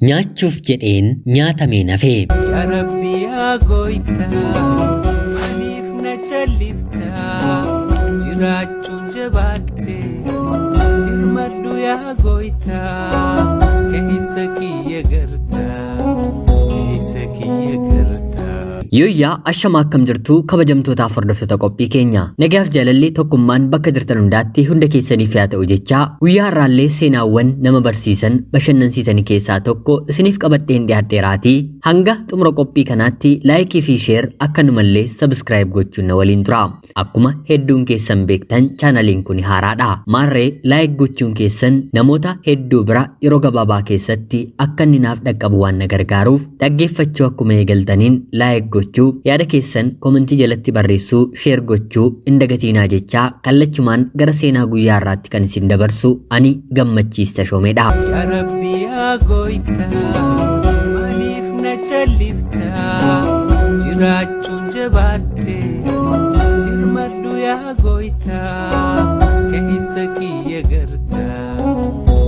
Nyaachuuf jedheen nyaatameen hafe. Yaa Rabbi yaa gooytaa maaliif na calliftaa jiraachuun jabaatte dirmadhu yaa gooytaa keessa kiyya gartaa keessa kiyya gartaa. Yooyyaa ashama akkam jirtu kabajamtootaaf hordoftoota qophii keenya. Nagaaf jaalalli tokkummaan bakka jirtan hundaatti hunda keessaniif yaa ta'u jechaa guyyaa har'aallee seenaawwan nama barsiisan bashannansiisanii keessaa tokko isiniif qabadheen dhiyaadheeraatii hanga xumura qophii kanaatti laayikii fi sheer akkanumallee sabskiraayib gochuun na waliin tura. Akkuma hedduun keessan beektan chaanaliin kun haaraadha. Maarree laayik gochuun keessan namoota hedduu bira yeroo gabaabaa keessatti akka inni naaf dhaqqabu waan na gargaaruuf dhaggeeffachuu akkuma eegaltaniin laayik gochuu yaada keessan komentii jalatti barreessuu sheer gochuu hin dagatiinaa jechaa kallachumaan gara seenaa guyyaa har'aatti kan isin dabarsu ani Gammachiis Tashoomeedha. Yaa Rabbi yaa gooytaa maaliif na calliftaa jiraachuun jabaatte dirmadhu yaa gooytaa keessa kiyya gartaa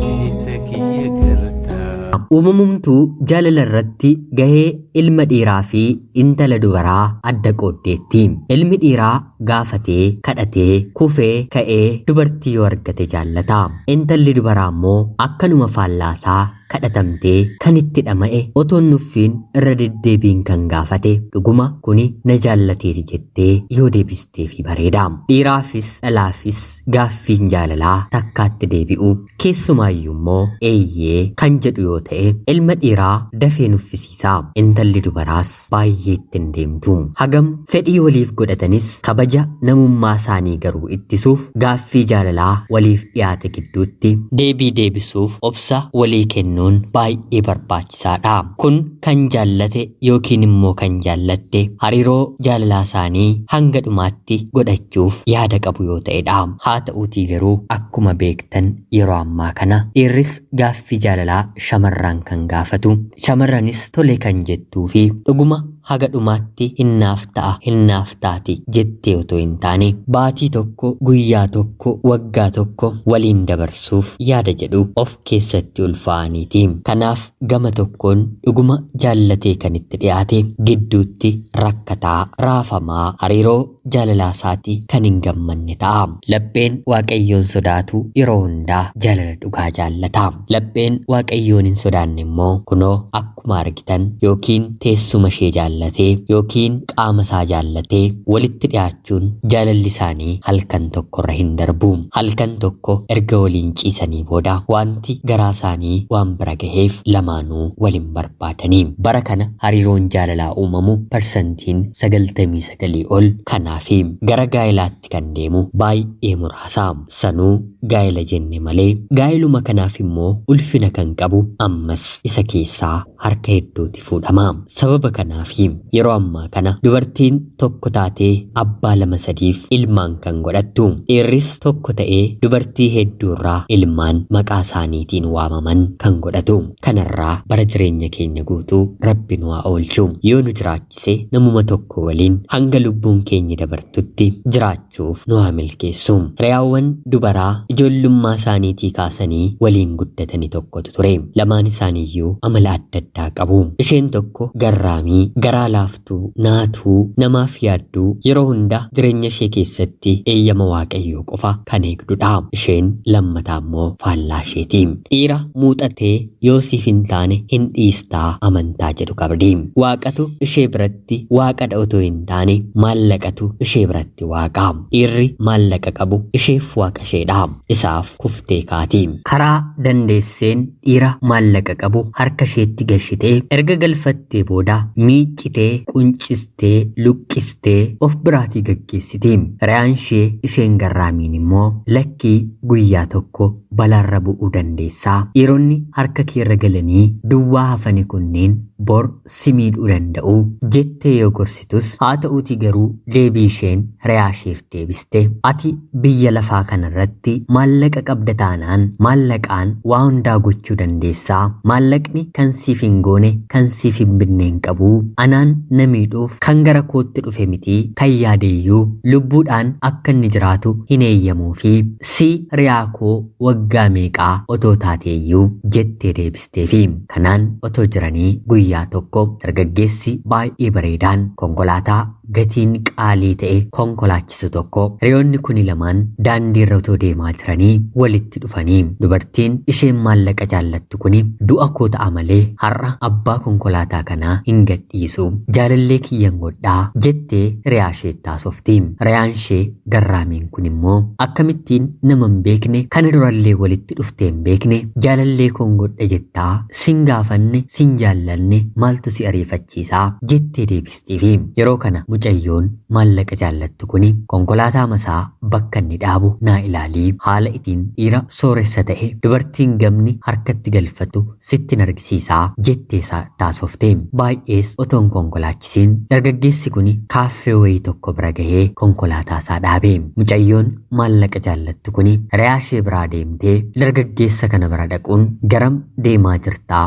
keessa kiyya gartaa. Uumamumtuu jaalala irratti gahee ilma dhiiraa fi intala dubaraa adda qooddeetti. Ilmi dhiiraa gaafatee, kadhatee, kufee, ka'ee dubartii yoo argate jaallata. Intalli dubaraa immoo akkanuma faallaasaa kadhatamtee kan itti dhama'e otoo hin nuffiin irra deddeebiin kan gaafate dhuguma kuni na jaallateeti jettee yoo deebisteefi bareeda. Dhiiraafis dhalaafis gaaffiin jaalalaa takkaatti deebi'u keessumaayyuu immoo eeyyee kan jedhu yoo ta'e ilma dhiiraa dafee nuffisiisa. Intalli dubaraas baay'ee itti hin deemtu. Hagam fedhii waliif godhatanis kabaja namummaa isaanii garuu ittisuuf gaaffii jaalalaa waliif dhiyaate gidduutti deebii deebisuuf obsa walii kennuun baay'ee barbaachisaadha. Kun kan jaallate yookiin immoo kan jaallatte hariiroo jaalalaa isaanii hanga dhumaatti godhachuuf yaada qabu yoo ta'edha. Haa ta'uutii garuu akkuma beektan yeroo ammaa kana dhiirris gaaffii jaalalaa shamarraan kan gaafatu, shamarranis tole kan jettuu fi dhuguma haga dhumaatti hinnaaf ta'a hinnaaf taati jettee otoo hin taane baatii tokko guyyaa tokko waggaa tokko waliin dabarsuuf yaada jedhu of keessatti ulfaa'aniiti. Kanaaf gama tokkoon dhuguma jaallatee kan itti dhiyaate gidduutti rakkataa raafamaa hariiroo jaalalaa isaatti kan hin gammanne ta'a. Lapheen Waaqayyoon sodaatu yeroo hundaa jaalala dhugaa jaallata. Lapheen Waaqayyoon hin sodaanne immoo kunoo akkuma argitan yookiin teessuma ishee jaallatee yookiin qaama isaa jaallatee walitti dhiyaachuun jaalalli isaanii halkan tokkorra hin darbu. Halkan tokko erga waliin ciisanii booda wanti garaa isaanii waan bira gaheef lamaanuu waliin barbaadanii. Bara kana hariiroon jaalalaa uumamu parsantiin 99 ol kanaafi gara gaa'ilaatti kan deemu baay'ee muraasa. Sanuu gaa'ila jenne malee gaa'iluma kanaaf immoo ulfina kan qabu ammas isa keessaa harka hedduuti fuudhama. Sababa kanaafi yeroo ammaa kana dubartiin tokko taatee abbaa lama sadiif ilmaan kan godhattu. Dhiirris tokko ta'ee dubartii hedduurraa ilmaan maqaa isaaniitiin waamaman kan godhatu. Kanarraa bara jireenya keenya guutuu Rabbi nu haa oolchu. Yoo nu jiraachise namuma tokko waliin hanga lubbuun keenya dabartutti jiraachuuf nu haa milkeessu. Hiriyaawwan dubaraa ijoollummaa isaaniitii kaasanii waliin guddatani tokkotu ture. Lamaan isaaniiyyuu amala adda addaa qabu. Isheen tokko garraamii, garaa laaftuu, naatuu, namaaf yaadduu, yeroo hunda jireenya ishee keessatti eeyyama Waaqayyoo qofa kan eegdudha. Isheen lammataa immoo faallaa isheeti. Dhiira muuxatee yoo siif hin taane hin dhiistaa amantaa jedhu qabdi. Waaqatu ishee biratti waaqadha otoo hin taane maallaqatu ishee biratti waaqa. Dhiirri maallaqa qabu isheef waaqa isheedha. Isaaf kuftee kaati. Karaa dandeesseen dhiira maallaqa qabu harka isheetti gashitee erga galfattee booda miiccitee, quncistee, luqqistee of biraatii gaggeessiti. Hiriyaan ishee isheen garraamiin immoo lakkii guyyaa tokko balaarra bu'uu dandeessaa. Dhiironni harka keerra galanii duwwaa hafani kunneen bor si miidhuu danda'u jettee yoo gorsitus haa ta'uutii garuu deebii Deebii isheen hiriyaa isheef deebiste, ati biyya lafaa kanarratti maallaqa qabda taanaan maallaqaan waa hundaa gochuu dandeessaa. Maallaqni kan siif hin goone, kan siif hin binne hin qabu. Anaan na miidhuuf kan gara kootti dhufe miti, kan yaadeyyuu lubbuudhaan akka inni jiraatu hin eeyyamuufi si hiriyaa koo waggaa meeqaa otoo taateeyyuu jettee deebisteefi. Kanaan otoo jiranii guyyaa tokko dargaggeessi baay'ee bareedaan konkolaataa gatiin qaalii ta'e konkolaachisu tokko hiriyoonni kuni lamaan daandii irra otoo deemaa jiranii walitti dhufanii, dubartiin isheen maallaqa jaallattu kuni du'a koo ta'a malee har'a abbaa konkolaataa kanaa hin gadhiisu, jaalallee kiyyan godhaa jettee hiriyaa isheetti haasofti. Hiriyaan ishee garraamiin kun immoo akkamittiin nama hin beekne, kana durallee walitti dhuftee hin beekne, jaalallee koon godha jettaa, sin gaafanne, sin jaallanne, maaltu si ariifachiisaa jettee deebistiifi. Yeroo kana mucayyoon maallaqa jaallattu kuni konkolaataa masaa bakka inni dhaabu naa ilaalii, haala ittiin dhiira sooressa ta'e dubartiin gamni harkatti galfatu sittin argisiisaa jettee taasofte. Baay'ees otoon konkolaachisiin dargaggeessi kuni kaaffee wayii tokko bira gahee konkolaataa isaa dhaabe. Mucayyoon maallaqa jaallattu kuni hiriyaa ishee biraa deemtee dargaggeessa kana bira dhaquun garam deemaa jirtaa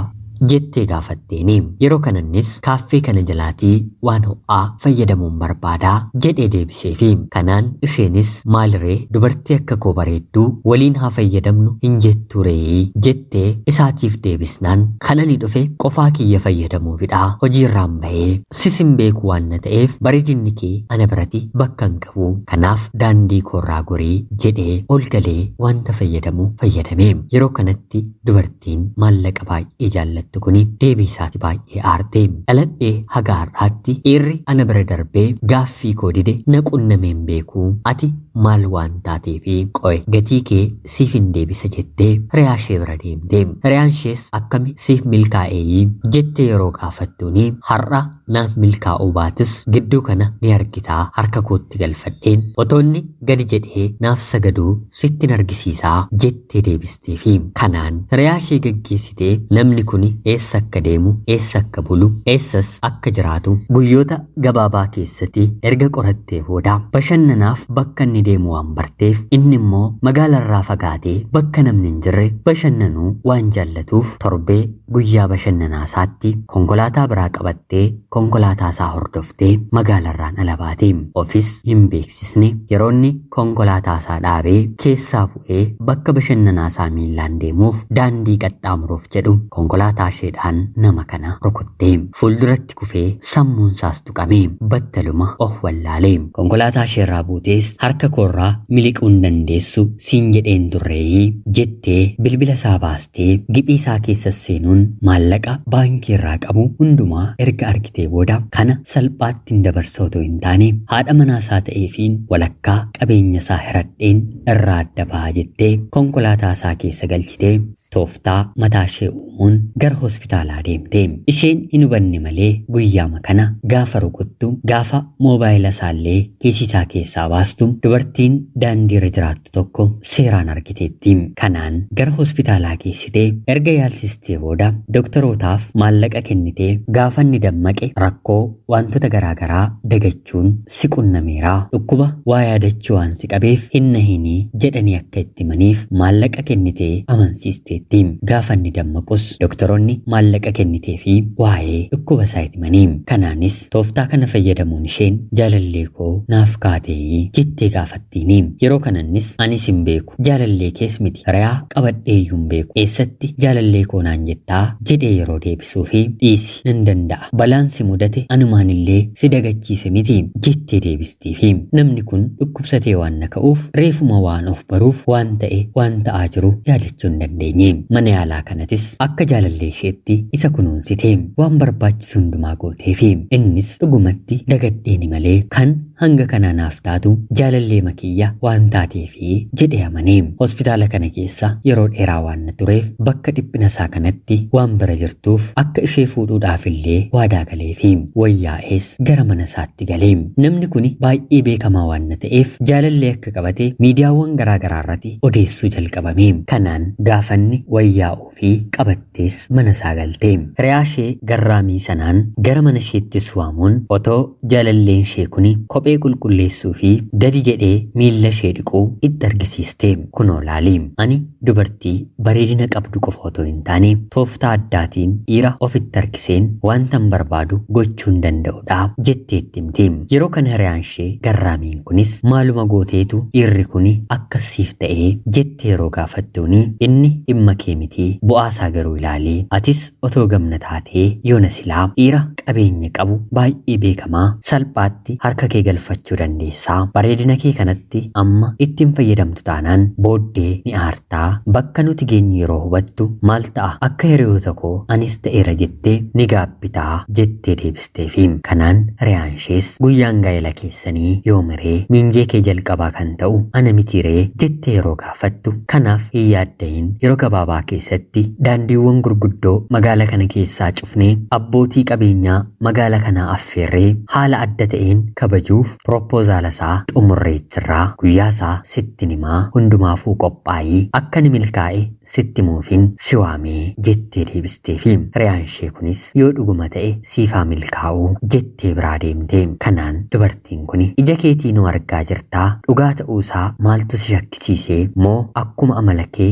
jettee gaafatteeni. Yeroo kanannis kaaffee kana jalaatii waan ho'aa fayyadamuun barbaadaa jedhee deebiseefi. Kanaan isheenis maaliree dubartii akka koo bareedduu waliin haa fayyadamnu hin jettu ree jettee isaatiif deebisnaan, kan ani dhufe qofaa kiyya fayyadamuufidha, hojiirraan bahee sisin beeku waan na ta'eef bareedinni kee ana biratti bakka hin qabu, kanaaf daandii koorraa gorii jedhee ol galee wanta fayyadamu fayyadame. Yeroo kanatti dubartiin maallaqa baay'ee jaallattu kuni deebii isaati baay'ee aarte. Dhaladhee haga har'aatti dhiirri ana bira darbee gaaffii koo dide na qunnamee hin beeku, ati maal waan taateefi qo'e gatii kee siif hin deebisa jettee hiriyaa ishee bira deemte. Hiriyaan ishees akkami siif milkaa'eeyii jettee yeroo gaafattuuni, har'a naaf milkaa'uu baatus gidduu kana ni argitaa, harka kootti galfadheen otoonni gadi jedhee naaf sagaduu sittin argisiisaa jettee deebisteefi. Kanaan hiriyaa ishee gaggeessitee namni kun eessa akka deemu, eessa akka bulu, eessas akka jiraatu guyyoota gabaabaa keessatti erga qorattee booda bashannanaaf bakka inni deemu waan barteef, inni immoo magaalarraa fagaatee bakka namni hin jirre bashannanuu waan jaallatuuf, torbee guyyaa bashannanaa isaatti konkolaataa biraa qabattee konkolaataa isaa hordoftee magaalarraan ala baate. Ofis hin beeksisne. Yeroo inni konkolaataa isaa dhaabee keessaa bu'ee bakka bashannanaa isaa miillaan deemuuf daandii qaxxaamuruuf jedhu konkolaataa isheedhaan nama kana rukutte. Fuulduratti kufee sammuun isaas tuqame. Battaluma of wallaale. Konkolaataa isheerraa buutees harka koorraa miliquu hin dandeessu siin jedheen turreeyii jettee bilbila isaa baastee giphii isaa keessa seenuun maallaqa baankii irraa qabu hundumaa erga argitee booda, kana salphaatti hin dabarsa otoo hin taane haadha manaa isaa ta'eefiin walakkaa qabeenya isaa hiradheen irraa adda ba'a jettee konkolaataa isaa keessa galchitee tooftaa mataa ishee uumuun gara hospitaalaa deemte. Isheen hin hubanne malee guyyaama kana gaafa rukuttu, gaafa moobaayila isaallee kiisii isaa keessaa baastu, dubartiin daandii irra jiraattu tokko seeraan argiteetti. Kanaan gara hospitaalaa geessitee erga yaalsistee booda dooktarootaaf maallaqa kennitee gaafa inni dammaqe rakkoo wantoota garaagaraa dagachuun si qunnameera, dhukkuba waa yaadachuu waan si qabeef hin nahinii jedhanii akka itti himaniif maallaqa kennitee amansiisteetti. Gaafa inni dammaqus doktoroonni maallaqa kennitee fi waa'ee dhukkuba isaa itti himanii. Kanaanis tooftaa kana fayyadamuun isheen jaalallee koo naaf kaateeyii jettee gaafattiini. Yeroo kanannis anis hin beeku, jaalallee kees miti, hiriyaa qabadheeyyuu hin beeku, eessatti jaalallee koo naan jettaa jedhee yeroo deebisuu fi dhiisi nan danda'a, balaan si mudate anumaan illee si dagachiise miti jettee deebistiifi. Namni kun dhukkubsatee waan na ka'uuf reefuma waan of baruuf waan ta'e waan ta'aa jiru yaadachuu hin dandeenye. Mana yaalaa kanatis akka jaalallee isheetti isa kunuunsite, waan barbaachisu hundumaa gooteefi innis dhugumatti dagadheeni malee kan hanga kanaa naaf taatu jaalallee makiyya waan taateefi jedhee amane. Hospitaala kana keessa yeroo dheeraa waan na tureef bakka dhiphina isaa kanatti waan bira jirtuuf akka ishee fuudhuudhaaf illee waadaa galeefi wayyaa'ees gara mana isaatti galee. Namni kun baay'ee beekamaa waan na ta'eef jaalallee akka qabate miidiyaawwan garaa garaa irratti odeessuu jalqabame. Kanaan gaafanni Inni wayyaa'uu fi qabattees mana isaa galte. Hiriyaa ishee garraamii sanaan gara mana isheettis waamuun otoo jaalalleen ishee kuni kophee qulqulleessuu fi gadi jedhee miilla ishee dhiquu itti argisiiste. Kunoo laali, ani dubartii bareedina qabdu qofa otoo hin taane tooftaa addaatiin dhiira ofitti harkiseen wantan barbaadu gochuu hin danda'udha jettee itti himte. Yeroo kana hiriyaan ishee garraamiin kunis maaluma gooteetu dhiirri kuni akkasiif ta'ee jettee yeroo gaafattuuni inni dhimma kee miti, bu'aasaa garuu ilaalii, atis otoo gamna taatee yoona silaa dhiira qabeenya qabu baay'ee beekamaa salphaatti harka kee galfachuu dandeessaa, bareedina kee kanatti amma ittiin fayyadamtu taanaan booddee ni aartaa, bakka nuti geenyu yeroo hubattu maal ta'a, akka hiriyoota koo anis ta'eera jettee ni gaabbitaa jettee deebisteefi. Kanaan hiriyaan ishees guyyaan gaa'ela keessanii yoomiree, miinjee kee jalqabaa kan ta'u ana mitiiree jettee yeroo gaafattu, kanaaf hin yaaddayin, yeroo gabaabaa keessatti daandiiwwan gurguddoo magaala kana keessaa cufnee abbootii qabeenyaa magaala kanaa affeerree haala adda ta'een kabajuuf pirooppoozaala isaa xumurree jirraa, guyyaa isaa sitti himaa, hundumaafuu qophaa'ii, akka ni milkaa'e sitti muufin si waamee jettee deebisteefi. Hiriyaan ishee kunis yoo dhuguma ta'e siifaa milkaa'uu jettee biraa deemte. Kanaan dubartiin kun ija keetii nu argaa jirtaa, dhugaa ta'uusaa maaltu si shakkisiisee, moo akkuma amala kee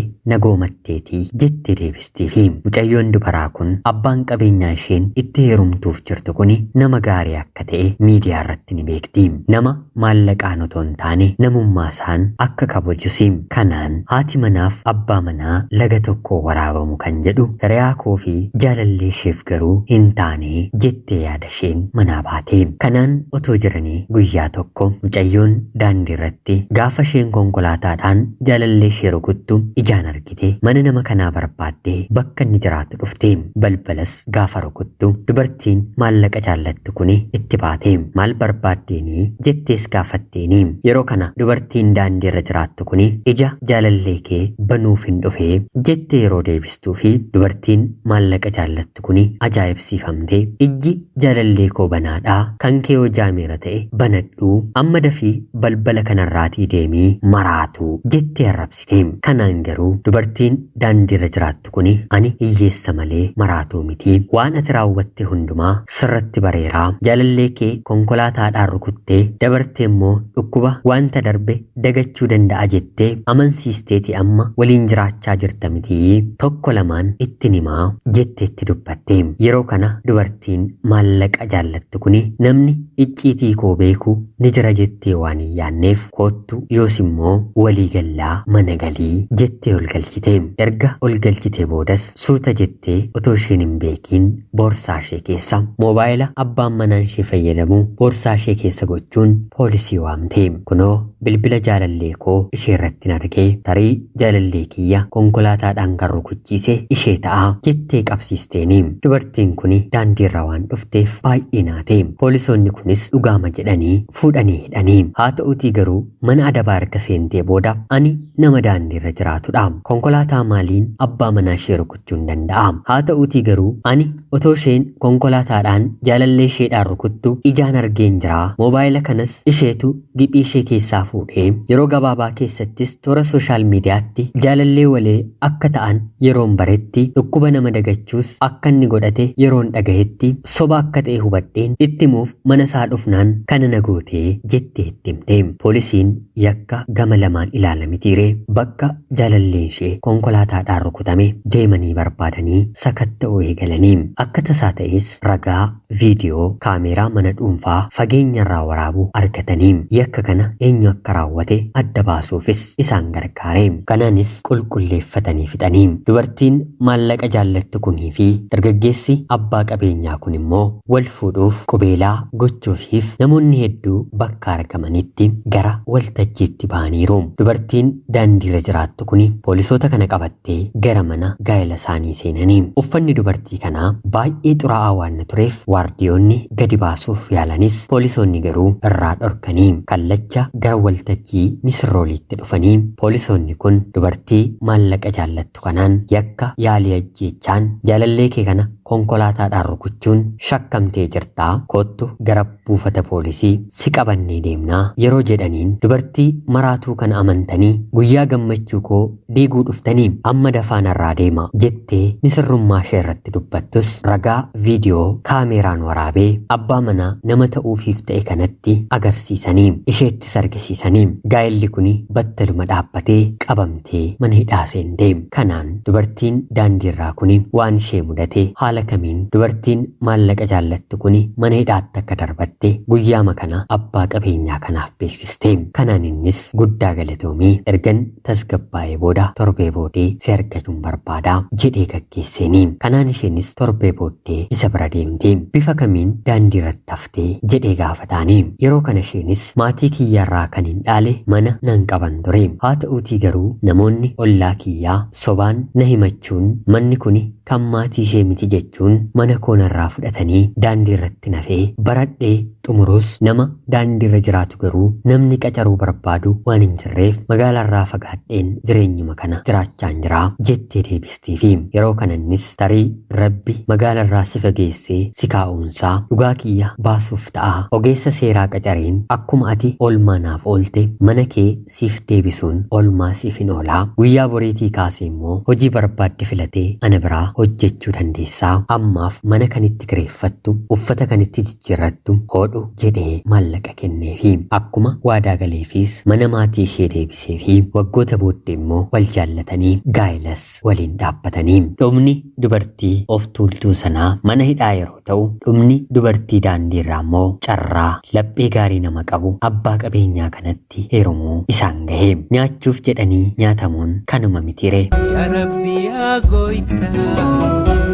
nagoomatteetii jettee deebisteefi. Mucayyoon dubaraa kun abbaan qabeenyaa isheen itti heerumtuuf jirtu kun nama gaarii akka ta'e miidiyaa irratti ni beekti. Nama maallaqaan otoo hin taane namummaa isaan akka kabajusi. Kanaan haati manaaf abbaa manaa laga tokko waraabamu kan jedhu hiriyaa koo fi jaalallee isheef garuu hin taane jettee yaada isheen manaa baate. Kanaan otoo jiranii guyyaa tokko mucayyoon daandii irratti gaafa isheen konkolaataadhaan jaalallee ishee rukuttu ijaan argite mana nama kanaa barbaaddee bakka inni jiraatu dhufte. Balbalas gaafa rukuttu dubartiin maallaqa jaallattu kuni itti baate. Maal barbaaddeenii jettees gaafatteeni. Yeroo kana dubartiin daandii irra jiraattu kuni ija jaalallee kee banuuf hin dhufee jettee yeroo deebistuu fi dubartiin maallaqa jaallattu kuni ajaa'ibsiifamte, ijji jaalallee koo banaadhaa, kan kee yoo jaameera ta'e banadhuu, amma dafii balbala kanarraatii deemii maraatu jettee arrabsite. Kanaan garuu dubartiin daandii irra jiraattu kuni ani hiyyeessa malee maraatuu miti, waan ati raawwatte hundumaa sirratti bareeraa, jaalallee kee konkolaataadhaan rukuttee dabartee immoo dhukkuba wanta darbe dagachuu danda'a jettee amansiisteeti amma waliin jiraachaa jirta mitii, tokko lamaan ittiin himaa jetteetti dubbatte. Yeroo kana dubartiin maallaqa jaallattu kuni namni icciitii koo beeku ni jira jettee waan hin yaanneef koottu yoos immoo walii gallaa mana galii jettee ol galchite. Erga ol galchite boodas suuta jettee otoo isheen hin beekiin boorsaa ishee keessa moobaayila abbaan manaan ishee fayyadamu boorsaa ishee keessa gochuun poolisii waamte. Kunoo bilbila jaalallee koo ishee irratti argee, tarii jaalallee kiyya konkolaataadhaan kan rukuchiise ishee ta'a jettee qabsiisteeni. Dubartiin kuni daandiirra waan dhufteef baay'ee naate. Poolisoonni kunis dhugaama jedhanii fuudhanii hidhanii. Haa ta'uutii garuu mana adabaa erga seentee booda ani nama daandiirra jiraatudha, konkolaataa maaliin abbaa manaa ishee rukuchuu hin danda'a? Haa ta'uutii garuu ani otoo isheen konkolaataadhaan jaalallee isheedhaan rukuttu ijaan argeen jira. Moobaayila kanas isheetu giphii ishee keessaa fuudhee, yeroo gabaabaa keessattis toora sooshaal miidiyaatti jaalallee walee akka ta'an yeroon baretti, dhukkuba nama dagachuus akka inni godhate yeroon dhagahetti soba akka ta'e hubadheen itti himuuf mana isaa dhufnaan kana na gootee jettee itti himte. Poolisiin yakka gama lamaan ilaala mitiiree, bakka jaalalleen ishee konkolaataadhaan rukutame deemanii barbaadanii sakatta'uu eegalanii. Akka tasaa ta'es ragaa viidiyoo kaameeraa mana dhuunfaa fageenyarraa waraabuu argatanii yakka kana eenyu akka raawwate adda baasuufis isaan gargaare. Kanaanis qulqulleeffatanii fixanii. Dubartiin maallaqa jaallattu kunii fi dargaggeessi abbaa qabeenyaa kun immoo wal fuudhuuf qubeelaa gochuufiif namoonni hedduu bakka argamanitti gara waltajjiitti ba'aniiru. Dubartiin daandiirra jiraattu kuni poolisoota kana qabattee gara mana gaa'ela isaanii seenanii. Uffanni dubartii kanaa baay'ee xuraa'aa waan tureef waardiyoonni gadi baasuuf yaalanis poolisoonni garuu irraa dhorkanii kallacha gara waltajjii misirrooliitti dhufanii poolisoonni kun dubartii maallaqa jaallattu kanaan yakka yaalii ajjeechaan jaalallee kee kana konkolaataadhaan rukuchuun shakkamtee jirtaa, kottu gara buufata poolisii si qabannee deemnaa yeroo jedhaniin, dubartii maraatuu kana amantanii guyyaa gammachuu koo diiguu dhuftanii, amma dafaan irraa deema jettee misirrummaa ishee irratti dubbattus, ragaa viidiyoo kaameeraan waraabee abbaa manaa nama ta'uufiif ta'e kanatti agarsiisanii isheettis argisiisanii, gaa'elli kun battaluma dhaabbatee qabamtee mana hidhaa seente. Kanaan dubartiin daandiirraa kun waan ishee mudate, haala kamiin dubartiin maallaqa jaallattu kun mana hidhaatti akka darbatte guyyaama kana abbaa qabeenyaa kanaaf beeksiste. Kanaan innis guddaa galatoomii, ergan tasgabbaa'ee booda torbee booddee si argachuun barbaadaa jedhee gaggeesseeni. Kanaan isheenis torbee booddee isa bira deemte. Bifa kamiin daandii irratti haftee jedhee gaafataani. Yeroo kana isheenis maatii kiyyaarraa kan hin dhaale mana nan qaban ture. Haa ta'uutii garuu namoonni ollaa kiyyaa sobaan na himachuun manni kuni kan maatii ishee miti jechuun mana koonarraa fudhatanii daandii irratti nafee, baradhee xumurus nama daandii irra jiraatu garuu namni qacaruu barbaadu waan hin jirreef magaalaarraa fagaadheen jireenyuma kana jiraachaan jira jettee deebistiifi. Yeroo kanannis tarii rabbi magaalaarraa si fageessee si kaa'uunsaa dhugaa kiyya baasuuf ta'a, ogeessa seeraa qacareen akkuma ati oolmaa naaf oolte mana kee siif deebisuun oolmaa siif hin oolaa, guyyaa boriitii kaasee immoo hojii barbaadde filatee ana biraa hojjechuu dandeessaa, ammaaf mana kan itti kireeffattu, uffata kan itti jijjiirrattu hodhu jedhee maallaqa kenneefi. Akkuma waadaa galeefis mana maatii ishee deebisee fi waggoota booddee immoo wal jaallatanii gaa'ilas waliin dhaabbatanii. Dhumni dubartii of tuultuu sanaa mana hidhaa yeroo ta'u, dhumni dubartii daandii irraa immoo carraa laphee gaarii nama qabu abbaa qabeenyaa kanatti heerumuu isaan gahe. Nyaachuuf jedhanii nyaatamuun kanuma mitire. Yaa Rabbi yaa gooytaa,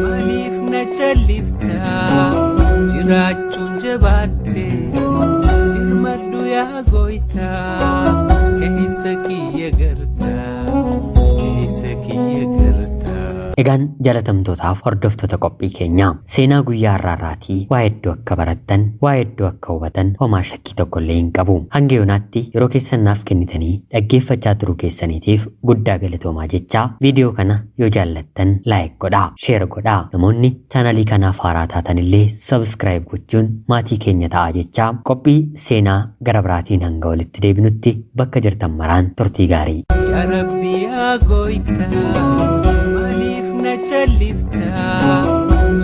maaliif na calliftaa? Jiraachuun jabaatte, dirmadhu yaa gooytaa. Keessa kiyya gartaa, keessa kiyya gartaa. Egaan jaalatamtootaaf hordoftoota qophii keenyaa, seenaa guyyaa har'aarraatii waa hedduu akka barattan, waa hedduu akka hubatan homaa shakkii tokko illee hin qabu. Hanga yoonaatti yeroo keessan naaf kennitanii dhaggeeffachaa turuu keessaniitiif guddaa galatoomaa jechaa, viidiyoo kana yoo jaallattan like godhaa, share godhaa. Namoonni chaanalii kanaaf haaraa taatan illee subscribe gochuun maatii keenya ta'aa jechaa, qophii seenaa gara biraatiin hanga walitti deebinutti bakka jirtan maraan turtii gaarii. Yaa Rabbi yaa gooytaa, maaliif na calliftaa?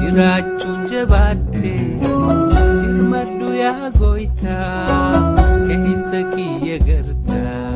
Jiraachuun jabaatte, dirmadhu yaa gooytaa. Keessa kiyya gartaa.